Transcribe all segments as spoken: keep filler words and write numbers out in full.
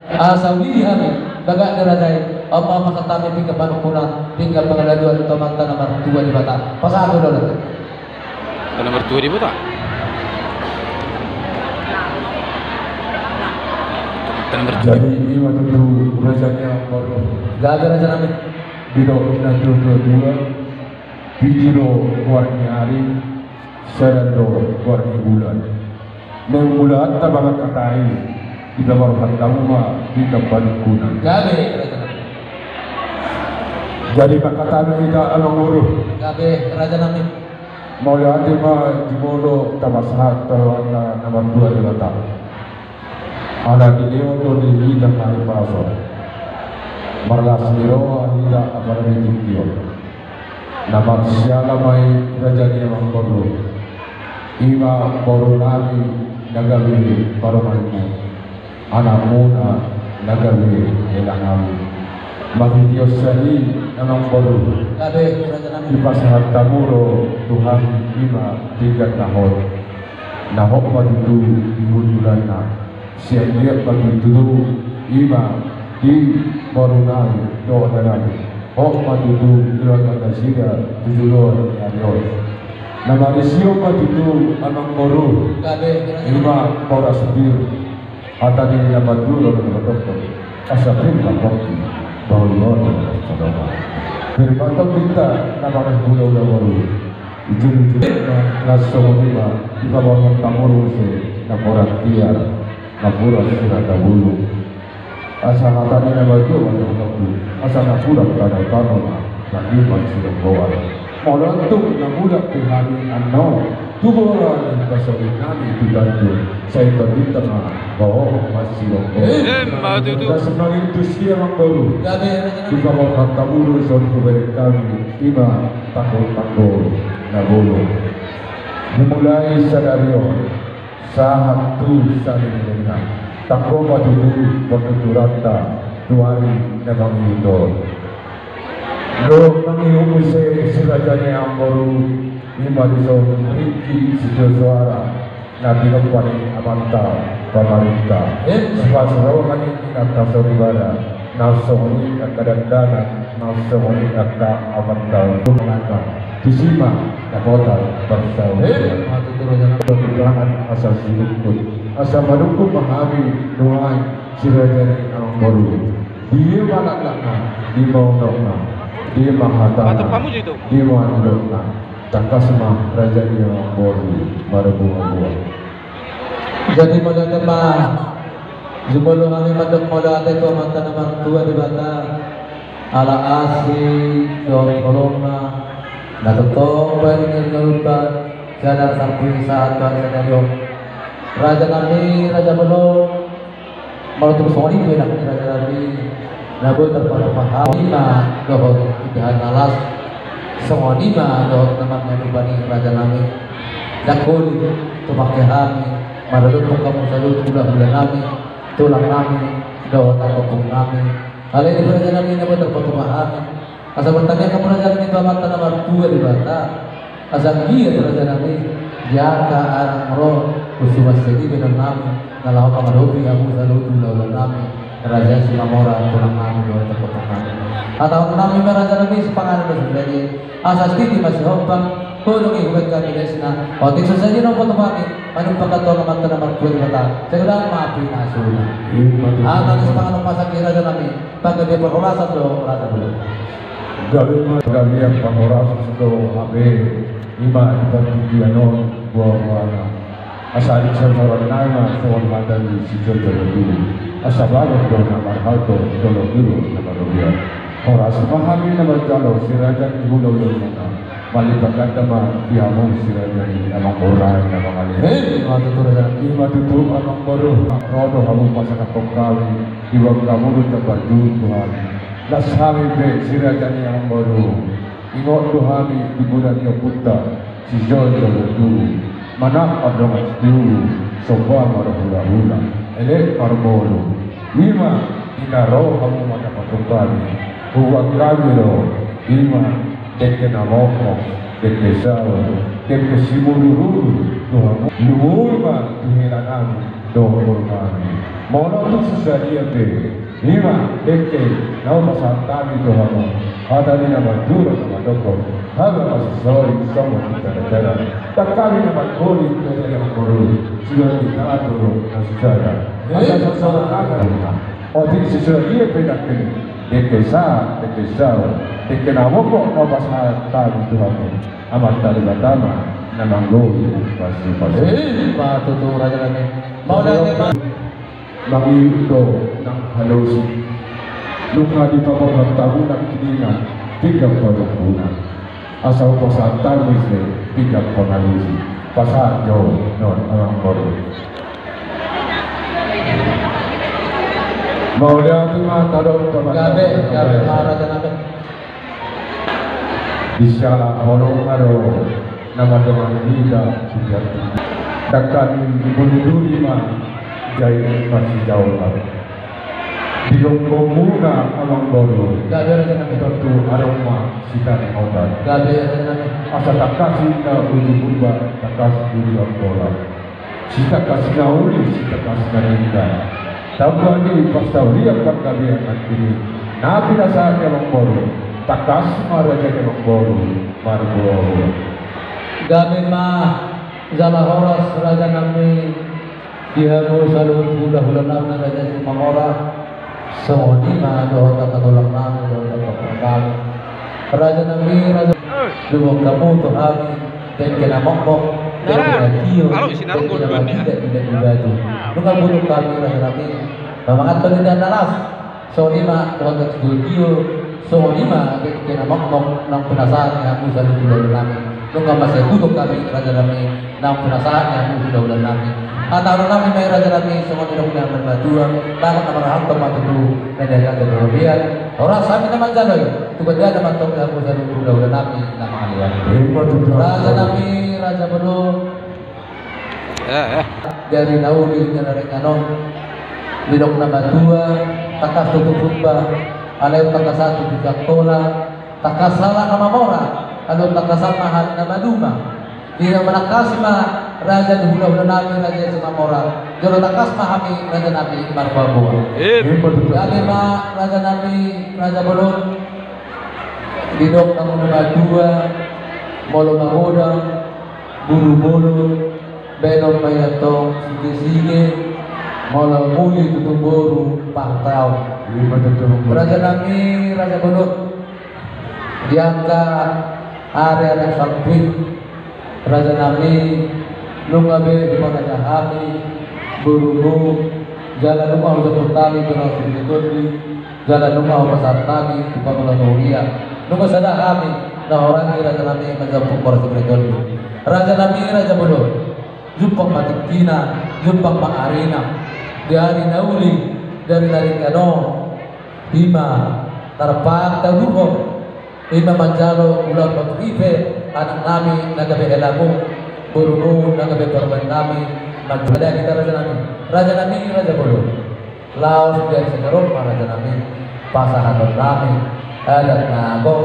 Asa uli hami bagak ni raja i, on ma pasahat hami pinggan panungkunan, pinggan pangalualuan tu Amanta na martua Debata. Pasahat ma dohot. Amanta na martua Debata. Amanta na martua. Jadi i ma tutu raja ni amangboru. Gabe raja nami. Didok na tuatua, pitu do goar ni ari, sada do goar ni bulan. Naeng mulaanta ma hata i, di paborhat hamu ma pinggan panungkunan. Gabe raja nami. Jadi mangkatai ma hita amangboru. Gabe raja nami. Mauliate ma jumolo tapasahat tu Amanta na martua Debata. Ala dilehon do di hita hahipason, marlas ni roha hita apala di tingki on. Na marsiala ma i raja ni amangboru, i ma boru nami na gabe parumaenmu, anakmuna na gabe hela nami. Marhite on sian i amangboru, gabe raja nami, dipasahat hamu do tu hami i ma pinggan na hot. Na hot ma tutu di hundulanna, sian dia ma tutu i ma di boru nami dohot anaknami. Hot ma tutu di roha nasida tu joloan ni ari on. Na marisi on ma tutu amangboru, gabe i ma boras pir. Hata ni na mandok, asa pir ma pongki, bahul-bahul ma pongki. Pir ma tong hita na marhulahula boru. Ujung-ujungna na songon i ma di paborhat hamu do muse na borat tiar, na borat sirata bulung. Asa hata ni na mandok, asa na borat tano-tano ma, na i ma sidok goar. Molo tung na mulak pe hami annon tu goar ni pasahat nami tu tanjung, sai tondinta ma, oh, masironggo. Ima tutu. Asa mangido tu sia amangboru. Gabe. Di paborhat hamu do songon i hubereng hami, i ma tanggol-tanggol na bolon. Dimulai sadari on sahat tu saleleng ni lelengna. Tangko ma tutu partuturanta tu ari na mangihut on. Dohot mangihut muse si raja ni amangboru, i ma dison ringki sitio soara na tinompa ni amanta pamarenta. Sipas roha ni inanta saudara, na songon i angka dakdanak, na songon i angka amanta. Tusi ma dapotan parsaulian. Keterangan asa sirungkut, asa manungkun ma hami nuaeng si raja ni amangboru. Dia ma laklakna, dia ma unokna, dia ma hatana, dia ma nidokna. Tangkas ma raja ni amangboru marbunga-bunga. Jadi mauliate ma, jumolo hami mandok mauliate tu Amanta na martua Debata, ala asi dohot holongna na tongtong baen ni na lupa, sian ari sampe sahat tu ari sadari on. Raja nami, raja bolon, molo tung songon i pe nang raja nami, na boi tarpatupa hami ma dohot indahan na las, songon i ma dohot na marnida ni raja nami. Ndang holi tumangke hami maradophon hamu saluhut hulahula nami, tulang nami dohot angka ompung nami. Alai di raja nami na boi tarpatupa hami, asa martangiang hamu raja nami tu Amanta na martua Debata, asa anggiat raja nami di angka ari na ro, husuman sian i bahenon nami na laho mangadopi hamu saluhut hulahula nami, raja Simamora, tulang nami dohot angka ompung nami. Hatahon nami ma raja nami, sipanganon ma sundani, asa sititi ma sihombang, holong i hubaen hami lesna. Otik so sadia na hupasahat hami, manumpak tu Amanta na martua Debata, sai godang ma pinasuna. Hata ni sipanganon ma sanggi raja nami. Panggabean parhorasan do raja bolon. Gabe ma panggabean parhorasan do hape, i ma di partingkian on buabuana. Asa di saluhutna ma songon hata ni sijolojolo tubu, asa bagot do na marhalto, jolo tubu na marrobean. Horas ma hami na manjalo si raja ni hulahula muna. Mauliate ma di hamu si raja ni amangboru na mangalean. Ima tutu raja. Ima tutu amangboru. Ro do hamu pasahathon hami di bagamu do tambar juhut tu hami. Las hami pe si raja ni amangboru. Ingot do hami di bulan ni ompunta sijolojolo tubu. Manang mardongan tubu, somba marhulahula, elek marboru. Ima di na ro hamu mandapothon hami, huboan hami do, ima dengke na mokmok, dengke saur, dengke simudurudur tu hamu. Lumobi ma tu hela nami, Dohot boru nami. Molo tung so sadia pe, ima dengke na hupasahat hami tu hamu. Hata ni na madura na mandok, hamu ma sisori songon di tera-tera. Ndang hami na mangoli tu tera-tera boru. Sudah di tangan boru na susada. Asa sasoro tangan. Otik so sadia pe dengke. Dengke sa, dengke sa. Dengke na mokok na hupasahat hami tu hamu. Amanta Debata ma na manggohi pasupasu. Ima tutu raja nami. Mauliate ma. Mangihut do nang halosi. Nunga dipaborhat hamu nangkiningan pinggan parungkuna. Asa hupasahat hamu ise pinggan pangalusi. Pasahat jo non amang boru. Mauliate ma tadok. Gabe, gabe ma raja nami. Di siala holong ma do na mandongani hita. Dangka ni bonduri ma jai masijaolan. Di lombomu na amang boru. Gabe raja nami. Tontu adong ma sitaringotan. Gabe raja nami. Asa tangkas inna uju Purba, tangkas uju Angkola. Sitangkas na uli, sitangkas na denggan. Tamba ni pasahat panggabean nangkin i. Na pinasahat ni amang boru. Tangkas ma raja ni amang boru. Marboa. Gabe ma jala horas raja nami. Di hamu saluhut hulahula nami raja Simamora. Songon i ma dohot angka tulang nami dohot angka panggabean nami. Raja nami, raja, dungkon hamu tu hami. Dengke na mokmok, dengke na tio, dengke na matidak di baju. Nunga buruk hami raja nami. Mamangan toni dan nanas. Songon i ma dohot na tio, songon i ma dengke na mokmok naung pinasahat ni hamu saluhut hulahula nami. Nunga mansai buruk hami raja nami naung pinasahat ni hamu hulahula nami. Hatahon nami ma i raja nami songon nidok ni amang matua. Bagot na marhahamaranggi ma tutu na niagatan ni robean. Horas hami na manjalo i. Tu gandana ma antong di hamu saluhut hulahula nami na mangalean. Raja nami, raja bolon. Di ari na uli di ari na ringan on. Didok na matua, tangkas tutu Purba, alai tangkasan tutu Angkola. Tangkas halak na mamora, alai tangkasan ma halak na maduma. Di na manangkasi ma raja ni hulahula nami raja Simamora. Jolo tangkas ma hami raja nami marboaboa. Gabe ma raja nami, raja bolon. Didok hamu na matua, molo magodang, buru bolon, baenon ma i antong sigesige, molo muli tutu boru pangtaon. Raja nami, raja bolon. Di angka ari-ari sampit, raja nami, nunga be huparaja hami borumu, jala nunga hujamput hami boru sibere tondi, jala nunga hupasahat hami tu pangula na huria. Nunga sada hami na horas i raja nami manjamput boru sibere tondi. Raja nami, raja bolon. Jumpang ma tingkina, jumpang ma arina. Di ari na uli, di ari na ringan on. Ima tarpaksa taduhon. Ima manjalo ulaon manguripe anak nami na gabe helamu, borumu na gabe parumaen nami. Manjalo hita raja nami, raja nami, raja bolon. Laos di ari sadari on ma raja nami pasahaton nami adat na ago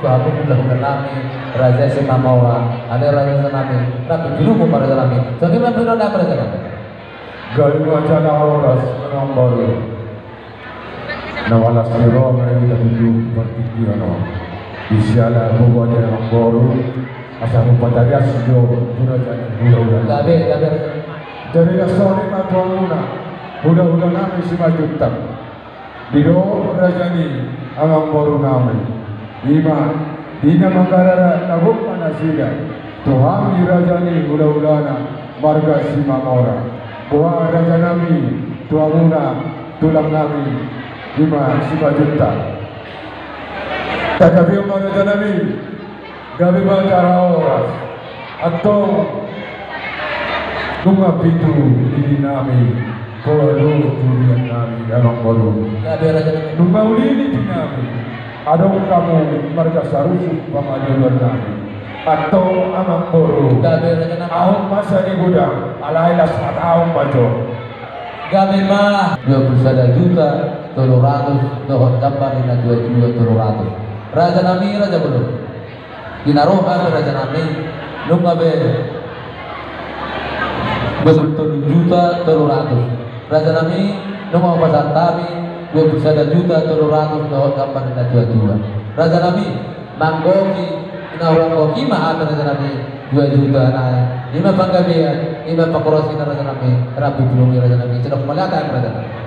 tu hamu hulahula nami raja Simamora. Ale raja nami, rambu julumu ma raja nami. Songon i ma pinoda raja nami. Gabe ma jala horas amang boru. Na malas ni roha ma hita tutu partingkian on. Di siala boha ni amang boru. Asa hupatarias jo tu raja ni hulahula. Gabe, gabe. Jadi na songon i ma tu hamuna hulahula nami Simanjuntak. Didok raja ni amang boru nami. Ima di na manggarara na gok ma nasida tu hami raja ni hulahulana marga Simamora. Boha raja nami tu hamuna tulang nami ima Simanjuntak. Tangkas ma raja nami. Gabe ma jala horas. Antong nunga pitu lili nami, pola do tu dia nami amang boru. Gabe raja nami. Nunga uli lili nami. Adong hamu marga Sarusuk pangalualuan nami. Antong amang boru. Gabe raja nami. Ahu ma sada godang, alai las hataon ma jo. Gabe ma. Dua puluh sada juta tolu ratus dohot jamba ni na dua juta tolu ratus. Raja nami, raja bolon. Di na ro hami raja nami, nunga be. Dua pulu tolu juta tolu ratus. Raja nami, nunga hupasahat hami dua pulu sada juta tolu ratus dohot gambar ni na tua-tua. Raja nami, manggohi, na hurang gohi ma hami raja nami, dua juta nai. I ma panggabean, i ma pangkorhon ni raja nami, rambu pulung i raja nami, sidok mauliate raja nami.